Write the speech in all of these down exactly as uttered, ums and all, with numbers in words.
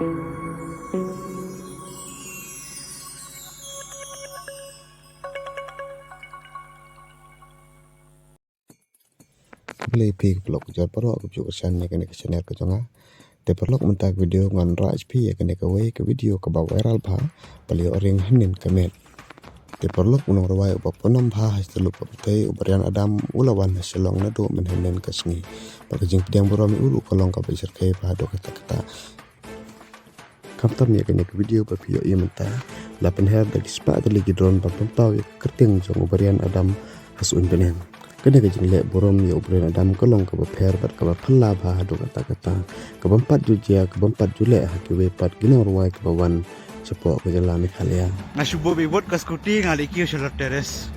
Khublei phi ki paralok, jor baroh ki ju kyrshan ïa kane ka channel ka jong nga. Te paralok, mynta ka video ngan wanrah ïa phi ïa kane kawei ka video kaba viral bha, ba la ïoh ring hynnin ka miet. Te paralok, u nongrwai uba pawnam bha ha sha tyllup ka pyrthei, u Bryan Adam, u la wan ha Shillong naduh mynhynnin ka sngi. Bad ka jingpdiang burom ïa u ruh ka long kaba shyrkhei bha haduh katta katta. Khamtam ïa kane ka video ba phi ïohi mynta, la pynher da ki spah tylli ki drone ban pynpaw ïa ka kyrteng jong u Bryan Adam ha suiñ bneng. Kane ka jingleh burom ïa u Bryan Adam ka long kaba pher bad kaba phylla bha haduh katta katta, ka bym pat ju jia, ka bym pat ju leh ha kiwei pat ki nongrwai kiba wan shapoh ka jylla Meghalaya. Nga shu buh beit ka scooty, nga leit kiew sha Lord Terrace.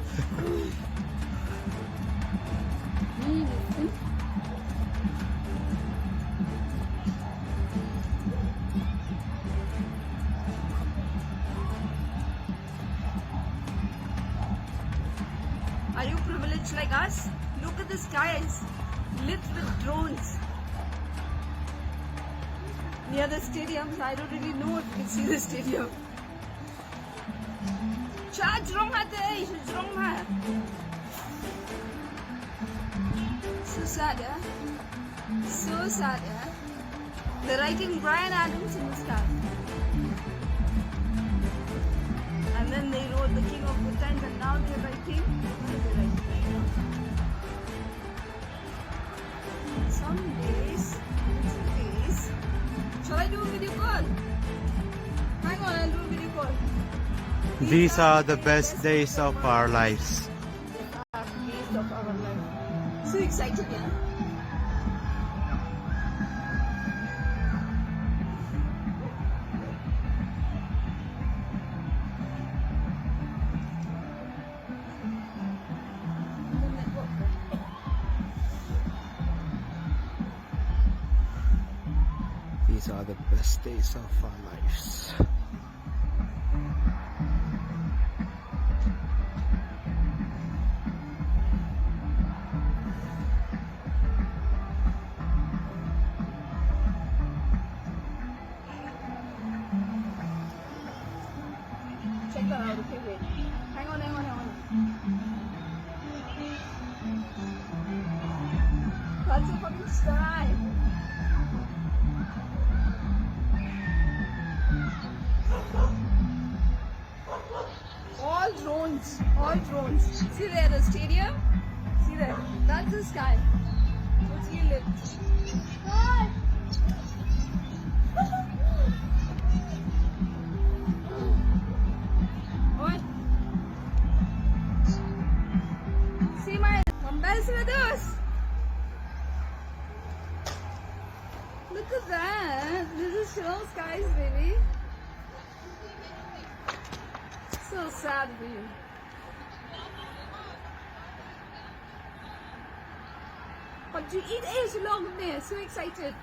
Are you privileged like us? Look at the skies, lit with drones. Near the stadiums, I don't really know if you can see the stadium. Cha jrong ha te, jrong ha. So sad, yeah? So sad, yeah? They're writing Bryan Adams in the sky. And then they wrote the King of Good Times, and now they're writing, what are they writing right now? Some days, some days. Shall I do a video call? Hang on, I'll do a video call. These are the best days of our lives. Days of our life. So excited, yeah? These are the best days of our lives. Check that out. Okay, wait. Hang on, hang on, hang on. That's a fucking sky. All drones, all drones. See there, the stadium? See there, that's the sky. Totally lit. Oi. See my, compare with those. Look at that. This is Shillong skies, baby. So sad for you. But you eat eh, Shillong, man. So excited.